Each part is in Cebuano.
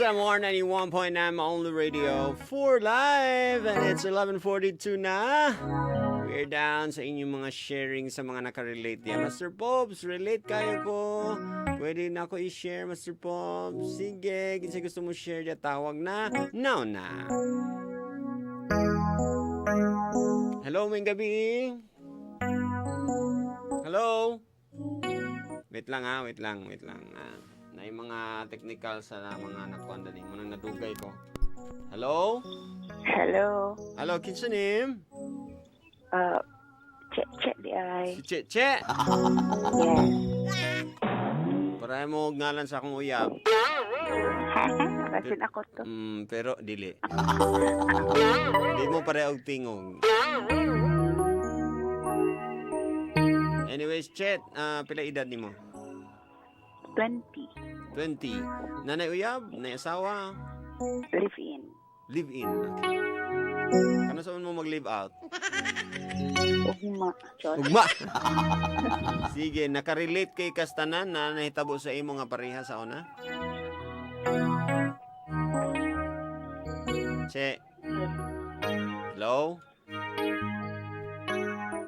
SMR 91.9, only radio for live, and it's 11:42 na. We're down sa inyong mga sharing sa mga nakarelate diya. Master Pops, relate kayo ko. Pwede na ako i-share, Master Pops. Sige, kinsa gusto mo share diya, tawag na. Now na. Hello, may gabi. Hello. Wait lang ha, wait lang, wait lang. Ah, na yung mga technical sa mga nakuan dali mo nang nadugay ko. Hello? Hello. Hello, kinsa name? Che, che di ay. Si Che Che. Yes. Para mo og ngalan sa akong uyab. Basin ako to. Pero dili. Di mo pareho og tingog. Anyways, Chet, pila edad nimo? 20. 20. Nanay uyab, nay asawa, Live in. Live in. Okay. Kano sa mo mag-live out? Ugma. Chot. Ugma. Sige, nakarelate kay kastanan na nahitabo sa imo nga pareha sa una? Che. Hello?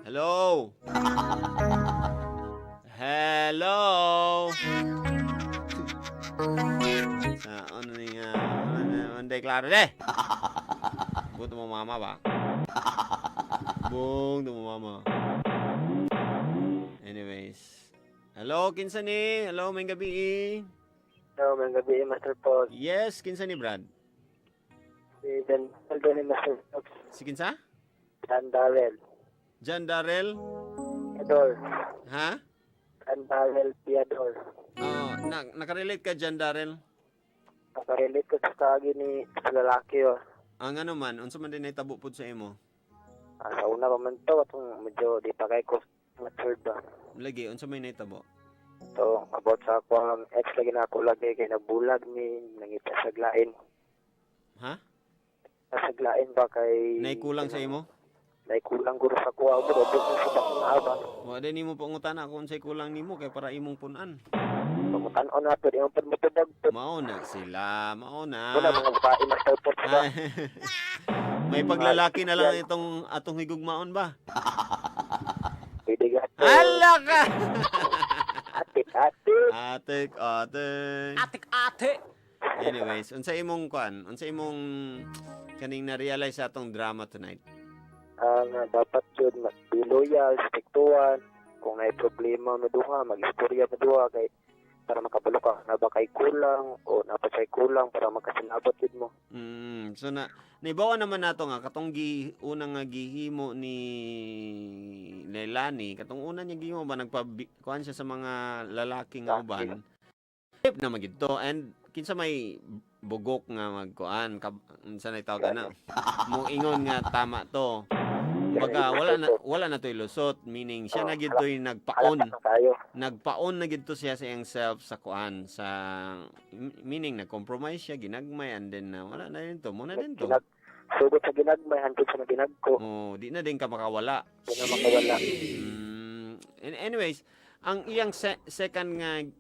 Hello? Hello? Sa ano ni nga, ano klaro de. Buto mo mama ba? Bung mo mama. Anyways. Hello, kinsa ni? Hello, may gabi. Hello, may gabi, Master Paul. Yes, kinsa ni, Brad? Si Dan Darrell ni Master Paul. Si kinsa? Dan Darrell. John Darrell? Piador. Ha? Dan Darrell Piador. Oh, na nakarelate ka, John Darrell? Nakarelate ko sa kagi ni sa lalaki oh. Ang ano man, unsa man din nahitabo pud sa imo? Ah, sa una pa man to, atong medyo di pa kay ko matured ba. Lagi, unsa may nahitabo? So, about sa ako ang ex lagi na ako lagi kay nabulag ni nangita sa glain. Ha? Sa glain ba kay Naikulang sa imo? Naikulang guro sa kuha ko, dobol sa bakong haba. Wa din nimo pangutana kung unsay kulang nimo kay para imong punan. Pangutan-on na to, di mo pud motubag to. Mao na sila, mao na. Wala mga babae, Master Paul ba? Ay, may paglalaki na lang itong atong higugmaon ba? Pwede gato. Hala ka! Atik, atik. Atik, atik. Atik ate. Anyways, unsa imong kuan? Unsa imong kaning na-realize sa atong drama tonight? Ang dapat yun, be loyal, stick to one. Kung may problema mo duha, mag-istorya mo duha kay para makabalo ka na ba kay kulang o napat kay kulang para makasinabot yun mo. So na naibawa naman nato nga katong gi una nga gihimo ni Leilani, katong una niya gihimo ba, nagpa kuan siya sa mga lalaki nga uban. Tip na magidto and kinsa may bugok nga magkuan unsa na tawag ana mo ingon nga tama to. Baga wala na to'y lusot, meaning siya na gid to'y nagpaon. Halapat na tayo. Nagpaon na gid to siya sa iyang self sa kuan sa meaning nag-compromise siya, ginagmay, and then wala na din to, mo na din to. Sugot sa ginagmay, hantod sa ginagko. Oh, di na din ka makawala. Di na makawala. And anyways, ang iyang second nga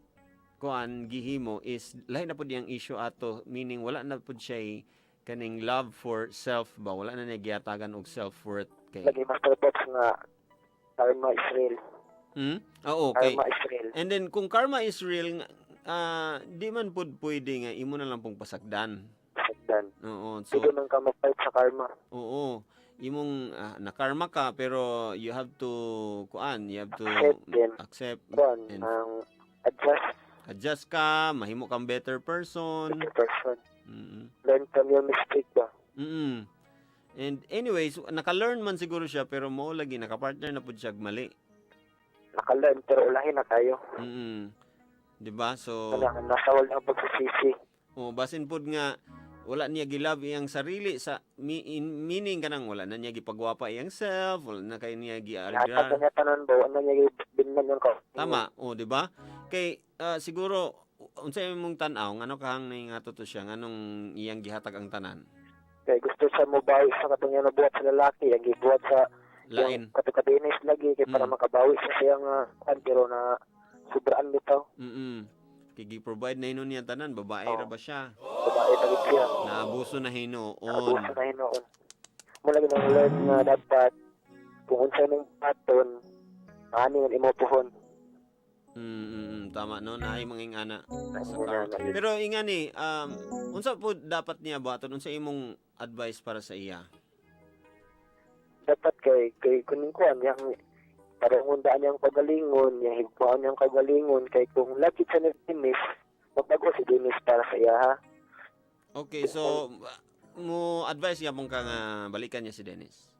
kuan gihimo is lahi na pud iyang issue ato, meaning wala na pud siya kaning love for self ba, wala na niya gihatagan og self-worth kay Lagi, Master Pops, nga karma is real. Oo, kay Karma is real. And then kung karma is real, di man pud pwede nga imo na lang pong pasagdan. Pasagdan. Oo, so Sige man ka mag-fight sa karma. Oo. Imong nakarma ka pero you have to kuan, you have to Accept din. Accept Kuan, and ang adjust. Adjust ka, mahimo kang better person. Better person. Learn from your mistake ba? And anyways, naka-learn man siguro siya pero mo lagi naka-partner na pud siya og mali. Naka-learn pero ulahin na kayo. 'Di ba? So Wala, nasa wala ang pagsisisi. Oh, basin pud nga wala niya gilove iyang sarili sa meaning kanang wala na niya gipagwapa iyang self, wala na kay niya Hatag gi na niya tanan ba, wala niya gibinlan yung ka. Tama, oh, di ba? Kay siguro unsa imong tan-aw ngano kahang naingato to siya, nganong iyang gihatag ang tanan? Kay gusto siya mo bawi sa katong iyang nabuhat sa lalaki, ang gibuhat sa Lain. Yung katukadinis lagi kay para makabawi siya siyang kan pero na sobraan bitaw. Kay gi-provide na hinuon niya tanan, babae ra ba siya? Babae pa gid siya. Naabuso na hinuon. Naabuso na hinuon. Mo lagi nang learn nga dapat kung unsa imong buhaton, ani man imo puhon. Tama no, naay mga ingana sa Ay, car. ingana, yun. Pero ingani, unsa po dapat niya buhaton? Unsa imong advice para sa iya? Dapat kay kuning kuan yang parang niyang kagalingon, yang higpaan niyang kagalingon kay kung lagi siya ni Dennis, magbago si Dennis para sa iya ha. Okay, so mo advice gyapon ka nga balikan niya si Dennis.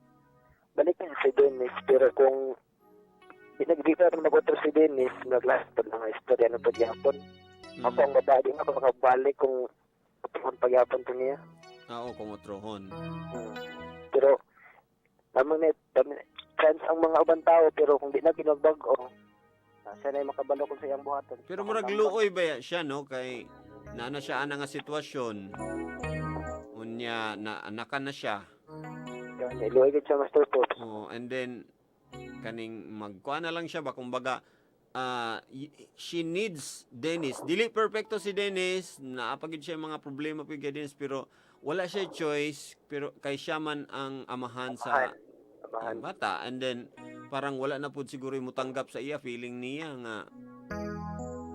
Balikan si Dennis pero kung di pa rin mag si Dennis, maglast pa lang ang istorya ng pagyapon. Ako ang babae, di ako makabalik kung kung pagyapon to niya. Oo, kung otrohon. Pero lamang na chance ang mga ubang tao pero kung di na ginagbago, siya na makabalo kung sa iyang buhaton. Pero murag luoy ba ya siya no kay naana siya ana nga sitwasyon. Unya na anakan na siya. Yan, iluoy gid siya, Master Pops. Oh, and then kaning magkuan na lang siya ba, kumbaga she needs Dennis. Dili perfecto si Dennis, naa pa gid siya mga problema pud kay Dennis pero wala siya choice pero kay siya man ang amahan sa Amahan. Bata and then parang wala na pud siguro yung mutanggap sa iya, feeling niya nga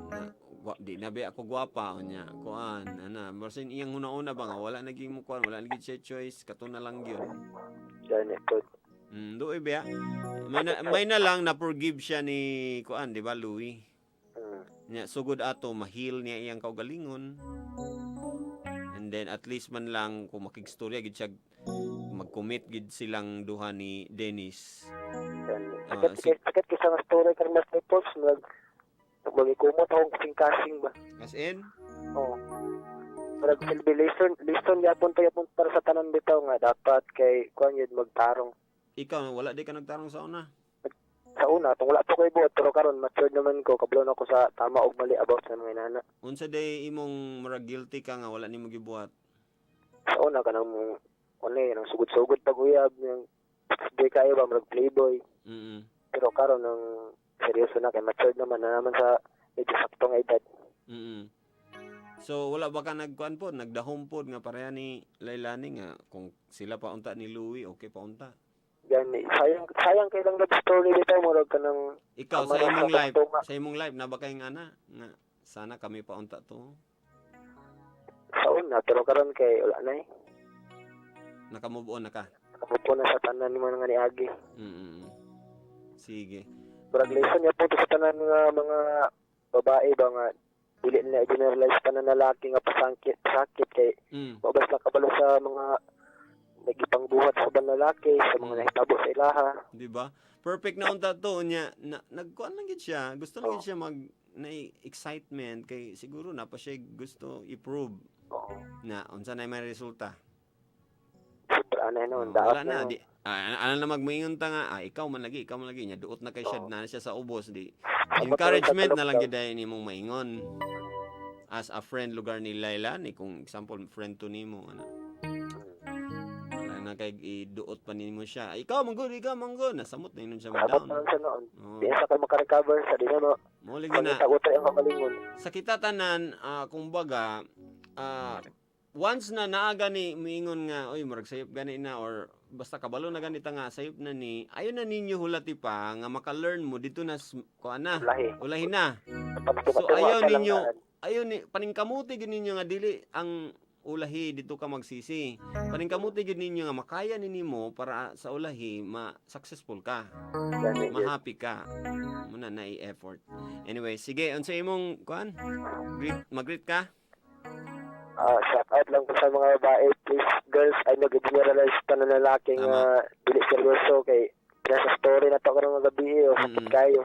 na, wa, di na ba ako gwapa unya kuan ana basin iyang una-una ba nga wala naging mo kuan, wala naging siya choice, kato na lang gyud. Yan, ito. Doy ba may na lang na forgive siya ni kuan, di ba, Louie? Nya sugod ato ma-heal niya iyang kaugalingon and then at least man lang kung makigstorya gid siya, mag-commit gid silang duha ni Dennis. Yan. Ah, Sakit, sakit kay sa nga story karon, Master Pops, mag magikumot akong kasing-kasing ba. As in. Oo. Murag silbi lesson yapon to yapon para sa tanan bitaw nga dapat kay kuan yun magtarong. Ikaw wala di ka nagtarong sa una? Sa una, tong wala pa ko ibuot, pero karon matured naman ko, kabalo na ko sa tama og mali about sa mga inana. Unsa day imong murag guilty ka nga wala nimo gibuhat? Sa una kanang ano eh, nang sugod-sugod pag uyab, yung di kayo ba murag playboy. Pero karon nang seryoso na kay matured naman na naman sa medyo sakto nga edad. So wala ba ka nagkuan pod, nagdahom pod nga pareha ni Lailani nga kung sila pa unta ni Louie, okay pa unta? Gani, sayang sayang kay lang love story bitaw, murag kanang Ikaw Ang sa mga imong life, tunga. sa imong life na ba kay ana nga sana kami pa unta to? Sa una, pero karon kay wala na eh. Naka-move on na ka. Nakamupo na sa tanan ni mga niagi. Sige. Murag lesson niya po to sa tanan nga mga babae ba nga dili na generalize tanan na laki nga pasangkit sakit kay wa basta kabalo sa mga nagipangbuhat sa ubang lalaki, sa mga nahitabo sa ilaha. Di ba? Perfect na unta to niya. Na, nagkuan lang gid siya. Gusto lang gid siya mag na excitement kay siguro na pa siya gusto i-prove na unsa na may resulta. Super ana noon, Oh, daot wala na na. di ana na magmoingon ta nga ikaw man lagi, ikaw man lagi nya duot na kay siya na siya sa ubos di. Abot Encouragement na na lang sa gid ay nimong maingon. As a friend lugar ni Laila ni kung example friend to nimo ana. Wala na kay iduot pa nimo siya. Ikaw man gud, ikaw man gud. Nasamot na inon siya Abot mo-down. na lang siya noon. Oo. Di sa kay makarecover sa di na mo. Mo lagi na. Pangita utay ang kamalingon. Sa kita tanan, kumbaga, once na naa gani miingon nga, oy, murag sayop gani na or basta kabalo na ganita nga sayop na ni, ayo na ninyo hulati pa nga maka-learn mo dito na kuan na. Ulahi. Ulahi na. Pagtunga-tunga So ayaw pa lang ninyo, daan. ayaw ni paningkamuti gid ninyo nga dili ang ulahi dito ka magsisi. Paningkamuti gid ninyo nga makaya ni nimo para sa ulahi ma successful ka, Gani, yun. ma-happy ka. Muna na i-effort. Anyway, sige, unsa imong kuan? Greet, mag-greet ka? Shout out lang po sa mga babae. Please, girls, I know generalize pa na lalaki nga dili seryoso kay nasa story na to karong mga gabi o sakit kayo.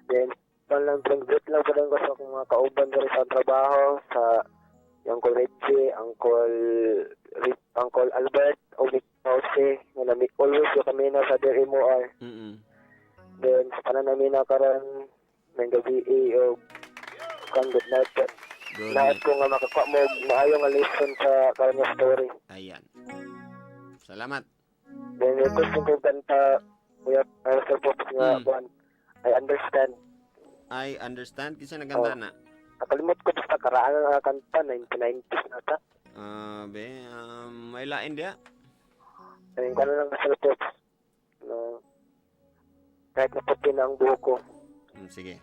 Then, pan lang, greet lang po lang ko sa akong mga kauban diri sa trabaho, sa Uncle Reggie, Uncle Albert, o Mick Jose, nga nami, always yung kami na sa Dear MOR. Then, sa tanan namin na karon ng gabi o kan good night po. Good Lahat night. ko nga makakuha mo og maayo nga lesson sa karon nga story. Ayan. Salamat. Then request ko kanta, Kuya Sir Pops, nga kuan, "I Understand." "I Understand" kinsa nagkanta na? Nakalimot ko basta karaan nga kanta 1990s na ta. Ah, be, may lain diya. Ayun ka na lang, Master Pops. Na, kahit naputi na ang buhok ko. Sige.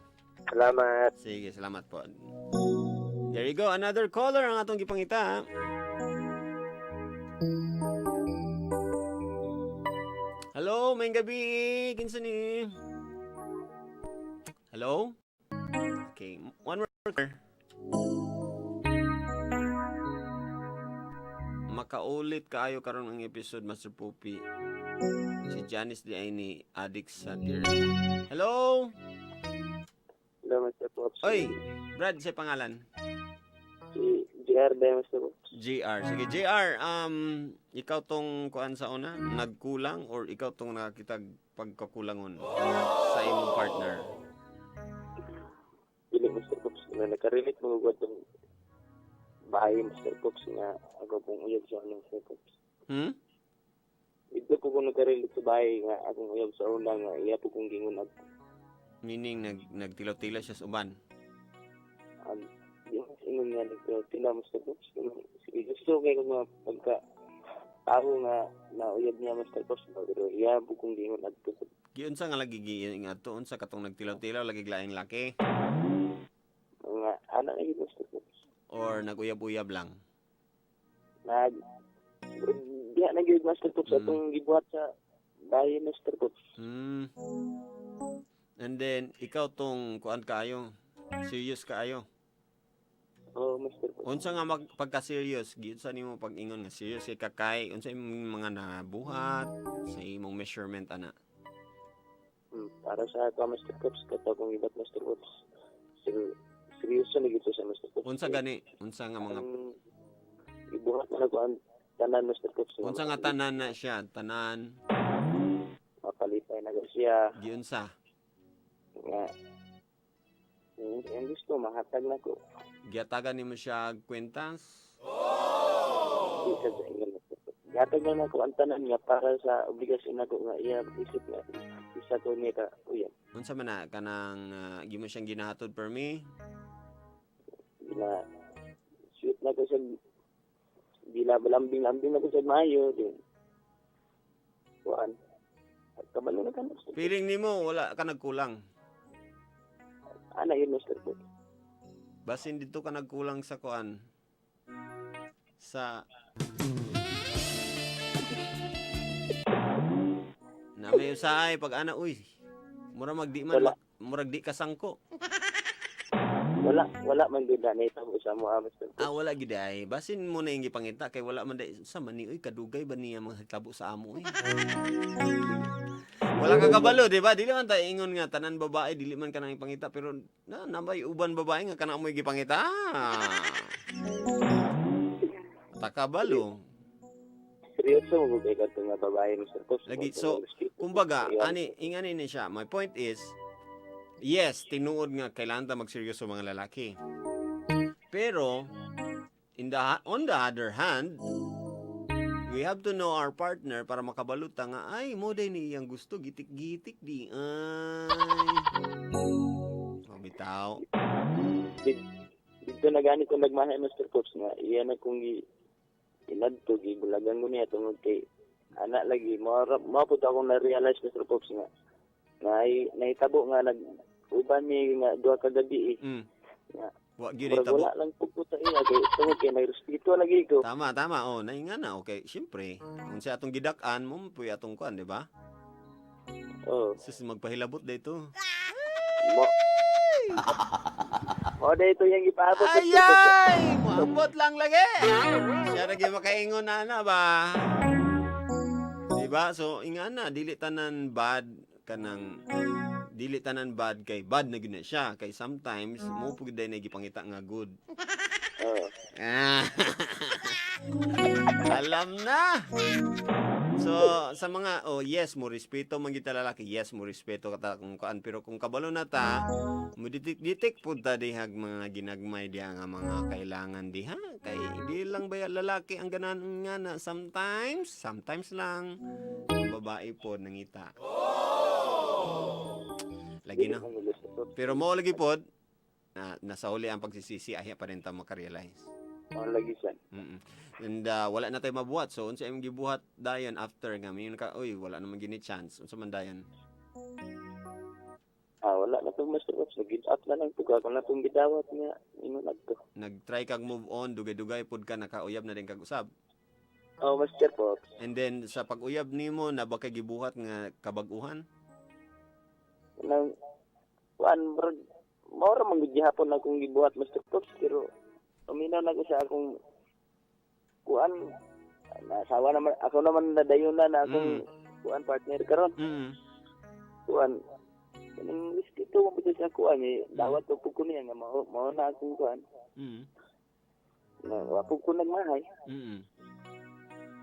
Salamat. Sige, salamat po. There you go, another caller ang atong gipangita. Hello, may gabi. Kinsa ni? Hello? Okay, one more caller. Makaulit kaayo karon ang episode, Master Poopy. Si Janice di ay ni addict sa dear. Hello? Hello, Master Pops. Oy, Brad, sa pangalan? Si JR ba, Master Pops? JR. Sige, JR, ikaw tong kuan sa una, nagkulang or ikaw tong nakakitag pagkakulangon sa imong partner? Dili, Master Pops. Na nakarelate mo gud tong bahay, Master Pops, nga ako kong uyab sa una, Master Pops. Hmm? Dito po ko nakarelate sa bahay nga akong uyab sa una nga iya po kong gingon at Meaning nagtilaw-tilaw siya sa uban. Di mo ingon nga nagtilaw tila, Master Pops. Sige, gusto kay ko nga pagka tao nga nauyab niya, Master Pops, pero iya po kong gingon at Giunsa nga lagi gi nga to unsa katong nagtilaw-tilaw lagi laing laki nga ana lagi, Master Pops. Or naguyab-uyab lang? Nag diya na gyud, Master Pops, atong gibuhat sa bahay, Master Pops. And then ikaw tong kuan kaayo, serious kaayo. Oh, Master Pops. Unsa nga pagka-serious, giunsa nimo pag-ingon nga serious kay kakay, unsa imong mga nabuhat sa imong measurement ana? Para sa ako, Master Pops, kato akong ibat, Master Pops. Seryoso na gito sa Master Pops. Unsa gani? Unsa nga mga Ang ibuhat na ko ang tanan, Master Pops. Unsa nga tanan na siya? Tanan? Mapalipay na ko siya. Giunsa? Nga, ang gusto, mahatag na ko. Giatagan nimo siya og kwentas? Di sa ingon, Master Pops. Gihatag na nako ang tanan nga para sa obligasyon nako nga iya isip nga isa ko niya ka uyab. Unsa man na kanang gimo siyang ginahatod per me? Gina shoot na ko sa gila balambing-lambing na ko sa maayo din. Kuan. Kabalo na ka, Master Pops. Feeling nimo wala ka nagkulang. Ana yun, Master Pops. Basin dito ka nagkulang sa kuan. Sa na may usahay pag ana uy. Mura magdi man Wala. Murag di ka sangko. Wala, wala man gud na nahitabo sa mo, ah, Master Pops. Ah, wala gid ay. Basin mo na yung gipangita kay wala man day sa man ni uy kadugay ba niya mga tabo sa amo uy. Wala ka kabalo, di ba? Dili man ta ingon nga tanan babae dili man kanang ipangita pero na nabay uban babae nga kanang amoy gipangita. Takabalo. Seryoso mo gud kay kadto nga babae, Master Pops. Lagi, so, kumbaga, ani ingani ni siya. My point is, yes, tinuod nga kailangan ta magseryoso mga lalaki. Pero in the on the other hand, we have to know our partner para makabalo ta nga ay mo day ni iyang gusto gitik-gitik di ay. Oh, bitaw. Dito na gani ko nagmahay, Master Pops, nga iya na kong gi inadto gibulagan ko niya tungod kay ana lagi mo mo pud akong na-realize, Mr. Pops, nga nahitabo nga nag uban mi nga duha ka gabi eh. Nga. Wa gyud Murag itabo. wala lang pud sa iya kay tungod kay nagrespeto lagi ko. Tama, tama. Oh, nainga na. Okay, syempre. Kung siya atong gidak-an mo, puy atong kuan, di ba? Oh, Sus, magpahilabot dito. Mo Mo dito yung gipaabot, Mr. Pops. Ayay! Muambot lang lagi! Siya lagi makaingon na na ba? Diba? So, inga na, dili tanan bad kanang dili tanan bad kay bad na gyud na siya kay sometimes mo pud day na gipangita nga good. Oh. Ah. Alam na. So, sa mga, oh yes, mo respeto man kita lalaki. Yes, mo respeto ka kung kuan pero kung kabalo na ta, mo ditik-ditik pud ta dihag mga ginagmay diha nga mga kailangan diha kay di lang ba lalaki ang ganahan nga na sometimes, sometimes lang ang babae po nangita. Lagi na. Dili man, Mr. Pops. Pero mo lagi pod, Nasa huli ang pagsisisi, ahi pa rin ta makarealize. Oh, lagi siya. And wala na tayo mabuhat. So unsa imong gibuhat dayon after nga mayon ka, "Uy, wala naman gini chance"? Unsa man dayon? Ah, wala na to, Master Pops. Nag-give up na lang to. Ako na itong gidawat nga. Ingon adto. Nag-try kag move on, dugay-dugay pud ka nakauyab na din kag usab. Oh, Master Pops. And then sa pag-uyab nimo na ba kay gibuhat nga kabag-uhan? Nang, kuan, bro, mao ra man gud gihapon akong gibuhat, Master Pops, pero uminaw na ko sa akong kuan, nasawa naman ako, naman nadayon na na akong kuan partner karon. Kuan, kaning respeto mo pud sa kuan eh, dawat ko pud ko niya nga mao mao na akong kuan na wa pud ko nagmahay.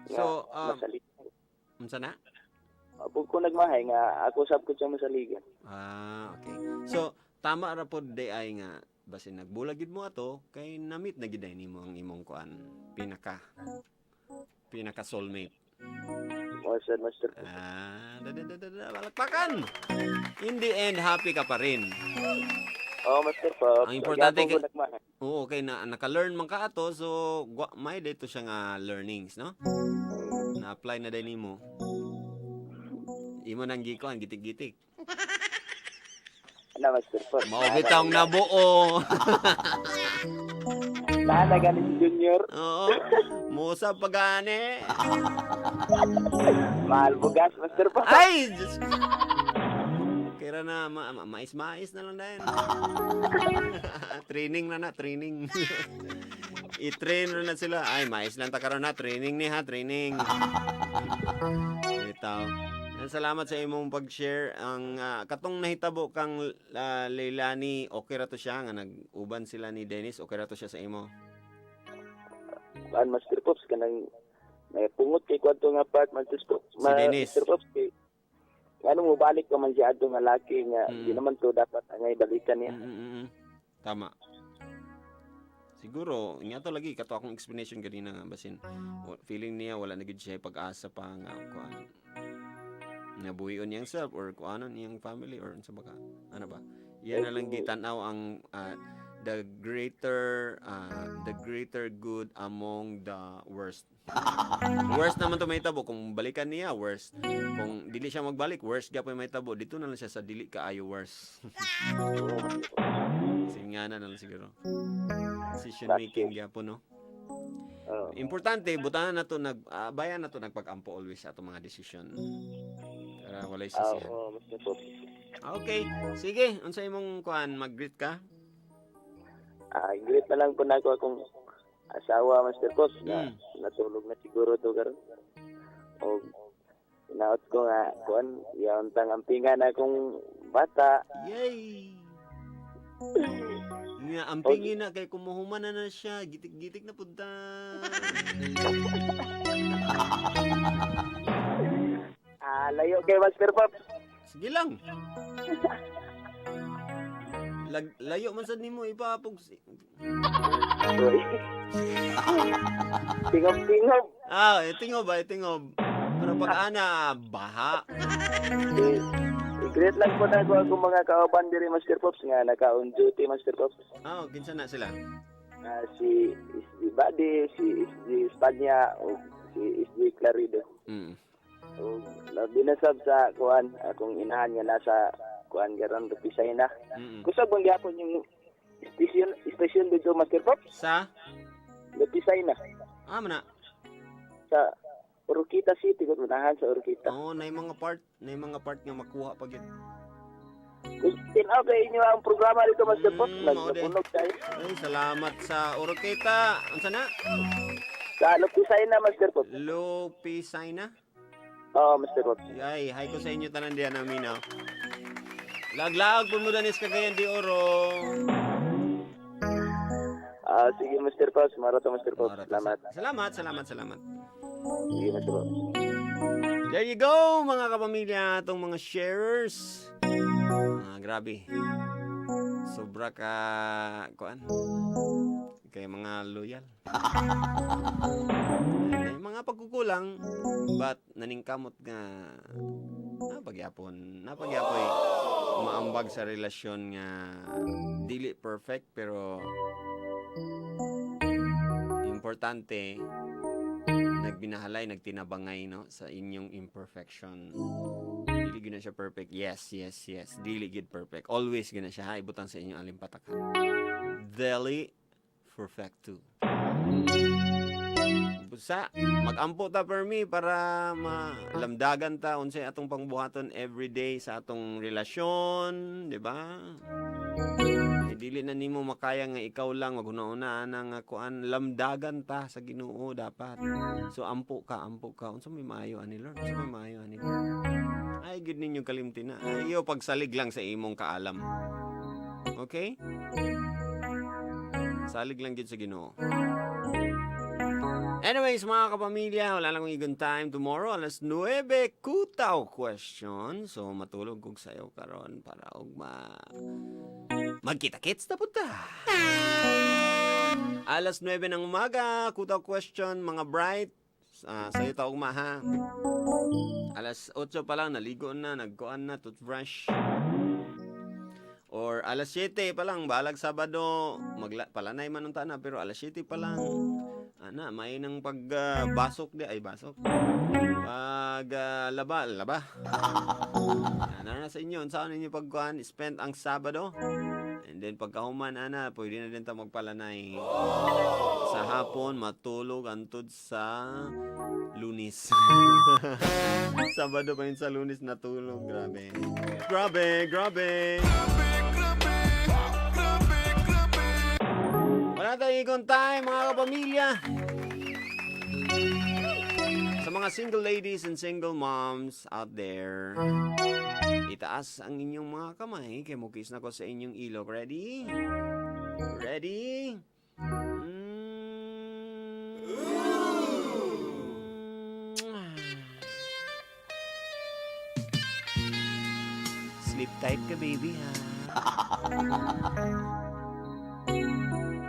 Nga So, masalig unsa na? wa pud ko nagmahay nga ako sab ko siya masaligan. Ah, okay. So, tama ra pod day ay nga basin nagbulag gid mo ato kay na-meet na gid ay nimo ang imong kuan, pinaka pinaka soulmate. Mao sad, Master Pops. Ah, da da da da, da palakpakan. In the end, happy ka pa rin. Oh, Master Pops. Ang importante Gihapon ko nagmahay. Oo, okay na naka-learn man ka ato, so may dito siya nga learnings, no? Na-apply na din nimo. Imo nang gikuan gitik-gitik. Ana, Master Pops. Mao bitang nabuo. Naa na gani si Junior. Oo. Musa pagani. Mahal bugas, Master Pops. Ay! Diyos ko. Kira na, mais-mais na lang dahil. Training na na, training. I-train na na sila. Ay, mais lang ta karon na. Training ni ha, training. Bitaw. Yan, salamat sa imong pag-share. Ang katong nahitabo kang Leilani, okay ra to siya nga nag-uban sila ni Dennis, okay ra to siya sa imo? Kuan, Master Pops, kanang may pungot kay kwadto nga part, Master Pops. Si Dennis. Master Pops kay ngano mo balik pa man siya adto nga laki nga di naman to dapat angay balikan niya. Tama. Siguro, nga to lagi kato akong explanation ganina nga basin feeling niya wala na gid siya pag-asa pa nga kuan nabuhion niyang self or kuanon niyang family or unsa ba ka ano ba. Yan na lang gitan-aw ang the greater good among the worst. Worst naman to mahitabo kung balikan niya, worst. Kung dili siya magbalik, worst gyapon mahitabo. Dito na lang siya sa dili kaayo worst. Oo, Master Pops. Sige nga na lang siguro. Decision making gyapon, no? Oo. Importante butangan na to nag bayan na to nagpag-ampo always sa atong mga desisyon. Para walay sisihan. Oo, Master Pops. Okay, sige, unsa imong kuan, mag-greet ka? Ah, greet na lang po nako akong asawa, Master Pops, na natulog na siguro to karon. O inaot ko nga kuan yaon tang ampingan akong bata. Yay! Nga ampingin na kay kumuhuman na na siya, gitik-gitik na pud ta. Ah, layo kay Master Pops. Sige lang. Layo man sad nimo ipapog. Uy. Tingob-tingob. Ah, itingob ba, itingob. Pero pag ana baha. Eh, i-greet lang po na ako akong mga kauban diri, Master Pops, nga naka-on duty, Master Pops. Ah, kinsa na sila? Ah, si SD Badi, si SD Espanya, o si SD Clarido. O labi na sab sa kuan akong inahan nga nasa kuan garon Lupisay na. Kusog bang gyapon yung station station dito, Master Pops? Sa Lupisay na. Ah, mana. Sa Oroquieta City ko unahan sa Oroquieta. Oo, na mga part nga makuha pag yun. Tinaw kay inyo ang programa dito, Master Pops. Mao din. Nagnapunog tayo. Ay, salamat sa Oroquieta. Unsa na? Sa Lupisay na, Master Pops. Lupisayna? Oo, Master Pops. Ay, hi ko sa inyo tanan diyan namin, ah. Laglaag po mo danis Cagayan de Oro. Ah, sige, Master Pops. Marato, Master Pops. Salamat. Salamat, salamat, salamat. Sige, Master Pops. There you go, mga kapamilya, atong mga sharers. Ah, grabe. Sobra ka kuan. Kay mga loyal. Ay, mga pagkukulang, but naningkamot nga napagyapoy maambag sa relasyon nga dili perfect, pero importante nagbinahalay, nagtinabangay, no, sa inyong imperfection. Dili gyud na siya perfect. Yes. Dili gyud perfect. Always gyud na siya, ha. Ibutang sa inyong alimpatakan. Dili perfecto. Busa, magampo ta per me para malamdagan ta unsay atong pangbuhaton everyday sa atong relasyon, di ba? Eh, dili na nimo makaya nga ikaw lang maghuna-una ana nga kuan, lamdagan ta sa Ginoo dapat. So ampo ka, ampo ka. Unsa may maayo ani, Lord? Unsa may maayo ani, Lord? Ay gid ninyo kalimti na. Ayo pagsalig lang sa imong kaalam. Okay? Salig lang gid sa Ginoo. Anyways, mga kapamilya, wala lang akong igon time. Tomorrow, alas 9, kutaw question. So, matulog kog sayo karon para ugma magkita-kits na punta. Alas 9 ng umaga, kutaw question, mga bright. Sayo ta ugma, ha. Alas 8 pa lang, naligo na, nagkuan na, toothbrush. Or alas 7 pa lang, balag Sabado, palanay man unta na, pero alas 7 pa lang, ana, may nang pagbasok di, ay basok. Pag laba, laba. Ana na sa inyo, unsaon ninyo pagkuan, spend ang Sabado. And then pagkahuman, ana, pwede na din ta magpalanay. Sa hapon, matulog antud sa Lunes. Sabado pa yun sa Lunes natulog. Grabe. Grabe, grabe. Wala tayong ikon time, mga kapamilya. Sa mga single ladies and single moms out there, itaas ang inyong mga kamay kay mukis na ko sa inyong ilok. Ready? Ready? Mm. Sleep tight ka, baby, ha?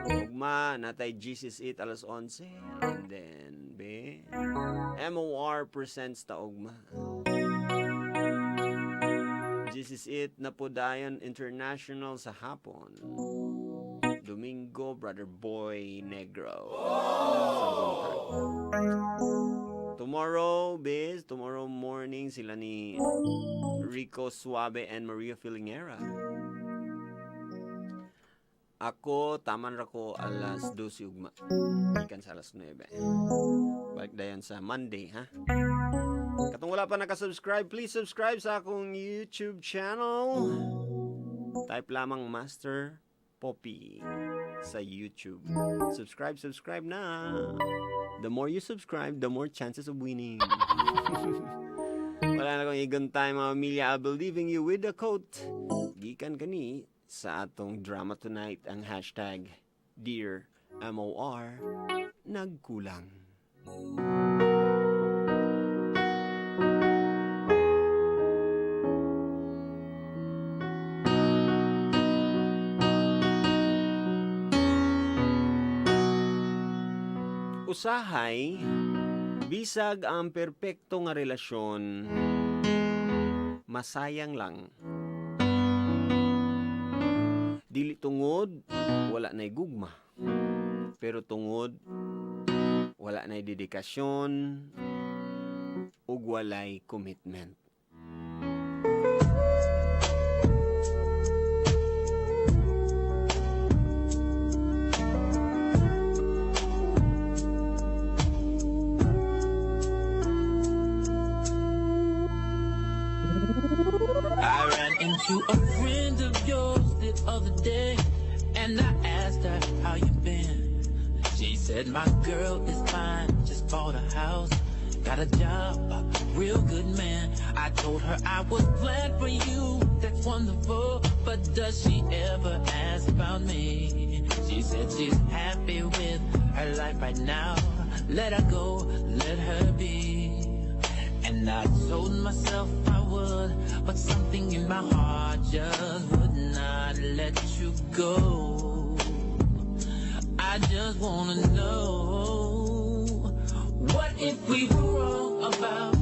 Ugma, natay Jesus It alas 11. And then, be, MOR presents ta ugma. Jesus It na po dayon international sa hapon. Domingo, Brother Boy Negro. Sa buntag. Tomorrow, biz, tomorrow morning, sila ni Rico Suave and Maria Filingera. Ako, taman ra ko alas 12 ugma. Ikan sa alas 9. Balik dayon sa Monday, ha? Katong wala pa nakasubscribe, please subscribe sa akong YouTube channel. Type lamang Master Poppy sa YouTube. Subscribe, subscribe na. The more you subscribe, the more chances of winning. Wala na akong igon time, mga pamilya. I'll be leaving you with a quote. Gikan kani sa atong drama tonight, ang #DearMOR, nagkulang. Usahay, bisag ang perpekto nga relasyon, masayang lang. Dili tungod wala na'y gugma, pero tungod wala na'y dedikasyon ug walay commitment. I ran into a friend of yours the other day, and I asked her how you been. She said my girl is fine, just bought a house, got a job, a real good man. I told her I was glad for you, that's wonderful, but does she ever ask about me? She said she's happy with her life right now. Let her go, let her be. And I told myself I would, but something in my heart just would not let you go. I I just wanna know, what if we were wrong about